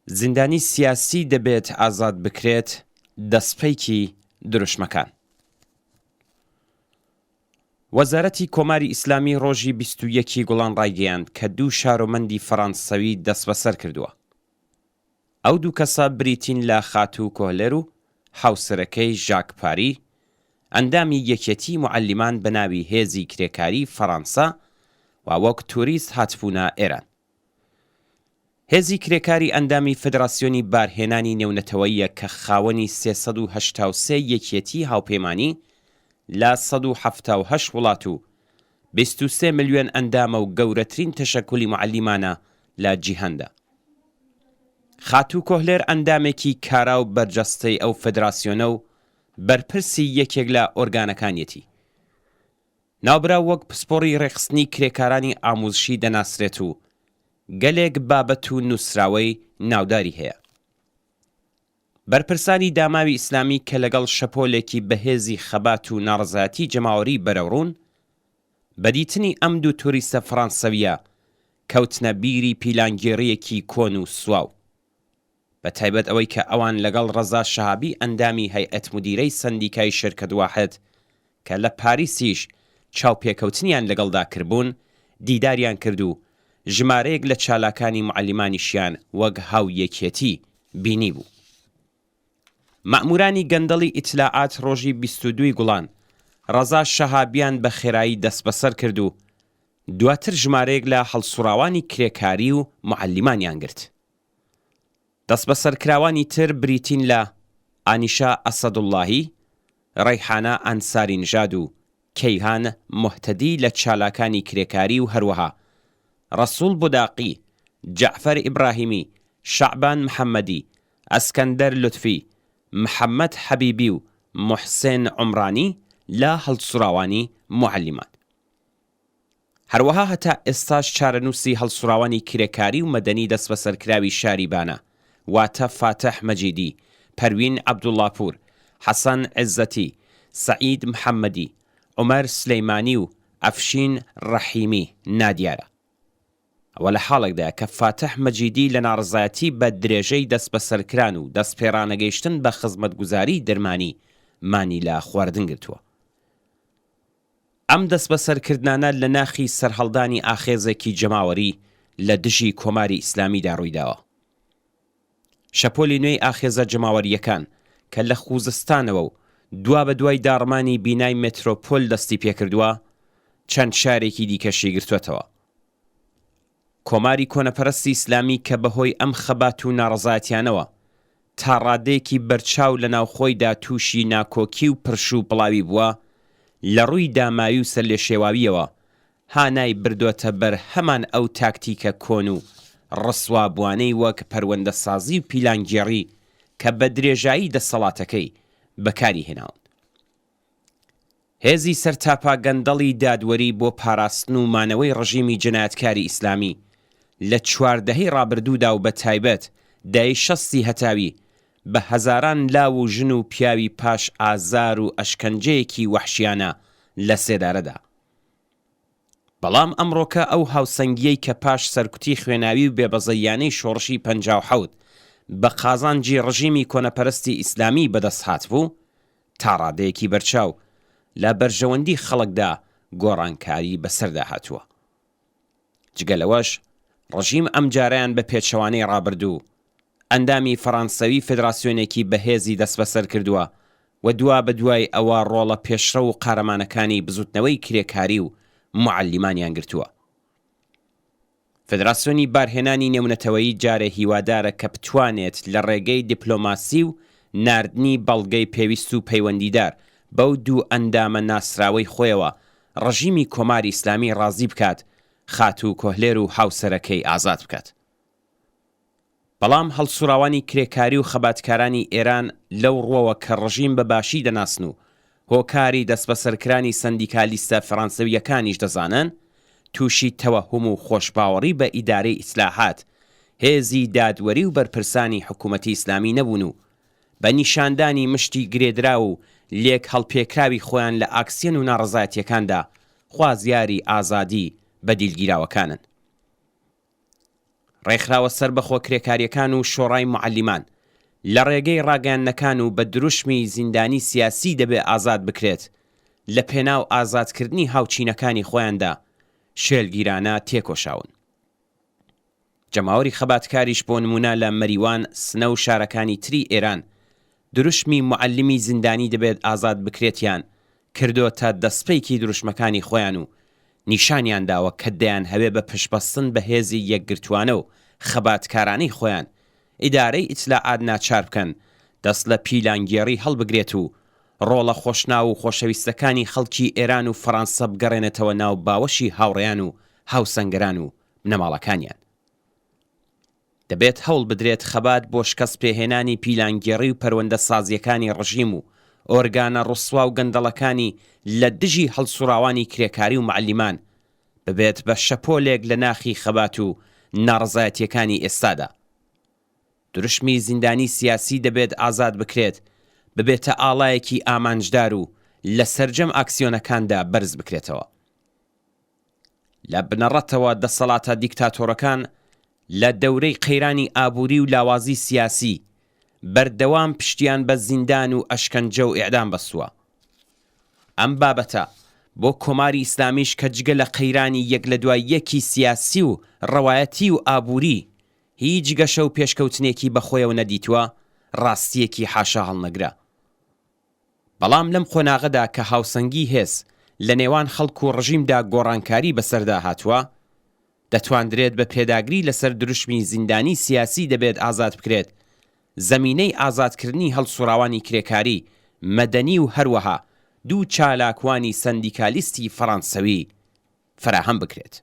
زیندانی سیاسی دەبێت ئازاد بکرێت، دەستپێکی دروشمەکان. وەزارەتی کۆماری ئیسلامی ڕۆژی 21 ی گوڵان ڕایگەیاند کە دوو شارۆمەندی فەڕانسەوی دەستبەسەر کردووە. ئەو دوو کەسە بریتین لە خاتوو کۆهلێر و هاوسەرەکەی ژاک پاری، ئەندامی یەکێتیی موعەلیمان بە ناوی هێزی کرێکاریی فەڕانسە و وەک توریست هاتبوونە ئێران. هێزی کرێکاری ئەندامی فدراسیۆنی بارهێنانی نێونەتەوەییە کە خاوەنی 383 یەکێتیی هاوپەیمانی لە 178 وڵات و 23 ملیۆن ئەندامە و گەورەترین تەشەکولی موعەلیمانە لە جیهاندا. خاتوو کۆهلێر ئەندامێکی کارا و بەرجەستەی ئەو فدراسیۆنە و بەرپرسی یەکێک لە ئۆرگانەکانیەتی. ناوبراو وەک پسپۆڕی ڕێکخستنی کرێکارانی ئاموزشی دەناسرێت و گەلێک بابەت و نووسراوەی ناوداری هەیە. بەرپرسانی داماوی ئیسلامی کە لەگەڵ شەپۆلێکی بەهێزی خەبات و ناڕەزایەتی جەماوەری بەرەوڕوون، بە دیتنی ئەم دوو توریستە فڕانسەوییە کەوتنە بیری پیلانگێڕییەکی کۆن و سواو. بە تایبەت ئەوەی کە ئەوان لەگەڵ ڕەزا شەهابی ئەندامی هەیئەت مودیرەی سەندیکای شرکت واحد کە لە پاریسیش چاوپێکەوتنیان لەگەڵدا کربوون دیداریان کرد و ژمارەیەک لە چالاکانی موعەلیمانیشیان وەک هاویەکێتی بینیبوو. مەئموورانی گەندەڵی ئیتلاعات ڕۆژی 22 ی گوڵان ڕەزا شەهابیان بە خێرایی دەستبەسەر کرد و دواتر ژمارەیەک لە هەڵسوڕاوانی کرێکاری و موعەلیمانیان گرت. دەستبەسەرکراوانی تر بریتین لە ئانیشا ئەسەدوڵڵاهی، ڕەیحانە ئەنسارینژاد و کەیهان موهتەدی لە چالاکانی کرێکاری و هەروەها ڕەسووڵ بوداقی، جەعفەر ئیبراهیمی، شەعبان محەممەدی، ئەسکەندەر لوتفی، محەممەد حەبیبی و موحسێن عومرانی لە هەڵسوڕاوانی موعەلیمان. هەروەها هەتا ئێستاش چارەنووسی هەڵسوڕاوانی کرێکاری و مەدەنی دەستبەسەرکراوی شاری بانە، واتە فاتح مەجیدی، پەروین عەبدوڵڵاپوور، حەسەن عێزەتی، سەعید محەممەدی، عومەر سولەیمانی و ئەفشین ڕەحیمی نادیارە. ئەوە لە حاڵێکدایە کە فاتح مەجیدی لە ناڕەزایەتی بە درێژەی دەستبەسەرکران و دەستپێڕانەگەیشتن بە خزمەتگوزاریی دەرمانی، مانی لە خواردن گرتووە. ئەم دەستبەسەرکردنانە لە ناخی سەرهەڵدانی ئاخێزێکی جەماوەری لە دژی کۆماری ئیسلامیدا ڕوویداوە. شەپۆلی نوێی ئاخێزە جەماوەرییەکان کە لە خوزستانەوە و دوابەدوای داڕمانی بینای مێترۆپۆل دەستی پێکردووە، چەند شارێکی دیکەشی گرتووەتەوە. کۆماری کۆنەپەرستی ئیسلامی کە بەهۆی ئەم خەبات و ناڕەزایەتیانەوە تا ڕادەیەکی بەرچاو لە ناوخۆیدا تووشی ناکۆکی و پرش و پڵاوی بووە، لە ڕووی داماوی و سەرلێشێواوییەوە هانای بردۆتە بەر هەمان ئەو تاکتیکە کۆن و ڕسوابووانەی وەک پەروەندەسازی و پیلانگێڕی کە بە درێژایی دەسەڵاتەکەی بەکاری هێناون. هێزی سەرتاپا گەندەڵی دادوەری بۆ پاراستن و مانەوەی ڕژیمی جەنایەتکاری ئیسلامی لە چوار دەهەی ڕابردوودا و بە تایبەت دەیەی شەستی هەتاوی بە هەزاران لاو و ژن و پیاوی پاش ئازار و ئەشکەنجەیەکی وەحشیانە لە سێدارە دا. بەڵام ئەمڕۆکە ئەو هاوسەنگییەی کە پاش سەرکوتی خوێناوی و بێبەزەییانەی شۆڕشی 57 بە قازانجی ڕژیمی کۆنەپەرستی ئیسلامی بەدەست هاتبوو، تا ڕادەیەکی بەرچاو لە بەرژەوەندی خەڵکدا گۆڕانکاری بەسەردا هاتووە. جگە لەوەش ڕژیم ئەمجارەیان بە پێچەوانەی ڕابردوو، ئەندامی فەڕانسەوی فێدراسیۆنێکی بەهێزی دەستبەسەر کردووە و دوابەدوای ئەوە ڕۆڵە پێشڕەو و قارەمانەکانی بزوتنەوەی کرێکاری و موعەلیمانیان گرتووە. فێدراسیۆنی بارهێنانی نێونەتەوەیی جارێ هیوادارە کە بتوانێت لە ڕێگەی دیپلۆماسی و ناردنی بەڵگەی پێویست و پەیوەندیدار بەو دوو ئەندامە ناسراوەی خۆیەوە ڕژیمی کۆماری ئیسلامی ڕازی بکات خاتوو کۆهلێر و هاوسەرەکەی ئازاد بکات. بەڵام هەڵسوڕاوانی کرێکاری و خەباتکارانی ئێران لەو ڕووەوە کە ڕژیم بە باشی دەناسن و هۆکاری دەستبەسەرکرانی سەندیکالیستە فەرانسەوییەکانیش دەزانن، تووشی تەوەهوم و خۆشباوەڕی بە ئیدارەی ئیسلاحات، هێزی دادوەری و بەرپرسانی حکوومەتی ئیسلامی نەبوون و بە نیشاندانی مشتی گرێدراو و لێک هەڵپێکراوی خۆیان لە ئاکسیەن و ناڕەزایەتییەکاندا خوازیاری ئازادی بەدیلگیراوەکانن. ڕێکخراوە سەربەخۆ کرێکارییەکان و شۆڕای موعەلیمان لە ڕێگەی ڕاگەیاندنەکان و بە دروشمی زیندانی سیاسی دەبێ ئازاد بکرێت لە پێناو ئازادکردنی هاوچینەکانی خۆیاندا شێلگیرانە تێکۆشاون. جەماوەری خەباتکاریش بۆ نموونە لە مەریوان، سنە و شارەکانی تری ئێران دروشمی موعەلیمی زیندانی دەبێت ئازاد بکرێتیان کردۆتە دەسپێکی دروشمەکانی خۆیان و نیشانیان داوە کە دەیانهەوێ بە پشتبەستن بە هێزی یەکگرتووانە و خەباتکارانەی خۆیان ئیدارەی ئیتلاعات ناچار بکەن دەست لە پیلانگێڕی هەڵبگرێت و ڕۆڵە خۆشناو و خۆشەویستەکانی خەڵکی ئێران و فەڕانسە بگەڕێنێتەوە ناو باوەشی هاوڕێیان و هاوسەنگەران و بنەماڵەکانیان. دەبێت هەوڵ بدرێت خەبات بۆ شکەست پێهێنانی پیلانگێڕی و پەروەندە سازییەکانی ڕژیم و ئۆرگانە ڕسوا و گەندەڵەکانی لە دژی هەڵسوڕاوانی کرێکاری و معەلیمان ببێت بە شەپۆلێک لە ناخی خەبات و ناڕەزایەتییەکانی ئێستادا. دروشمی زیندانی سیاسی دەبێت ئازاد بکرێت ببێتە ئاڵایەکی ئامانجدار و لە سەرجەم ئاکسیۆنەکاندا بەرز بکرێتەوە. لە بنەڕەتەوە دەسەڵاتە دیکتاتۆرەکان لە دەورەی قەیرانی ئابووری و لاوازی سیاسی، بەردەوام پشتیان بە زیندان و ئەشکەنجە و ئیعدام بەستووە. ئەم بابەتە بۆ کۆماری ئیسلامیش کە جگە لە قەیرانی یەک لە دوای یەکی سیاسی و ڕەوایەتی و ئابووری هیچ گەشە و پێشکەوتنێکی بە خۆیەوە نەدیتووە، ڕاستییەکی حاشاهەڵنەگرە. بەڵام لەم قۆناغەدا کە هاوسەنگی هێز لە نێوان خەڵک و ڕژیمدا گۆڕانکاری بەسەردا هاتووە، دەتواندرێت بە پێداگری لەسەر دروشمی زیندانی سیاسی دەبێت ئازاد بکرێت، زەمینەی ئازادکردنی هەڵسوڕاوانی کرێکاری، مەدەنی و هەروەها دوو چالاکوانی سەندیکالیستی فەڕانسەوی فەراهەم بکرێت.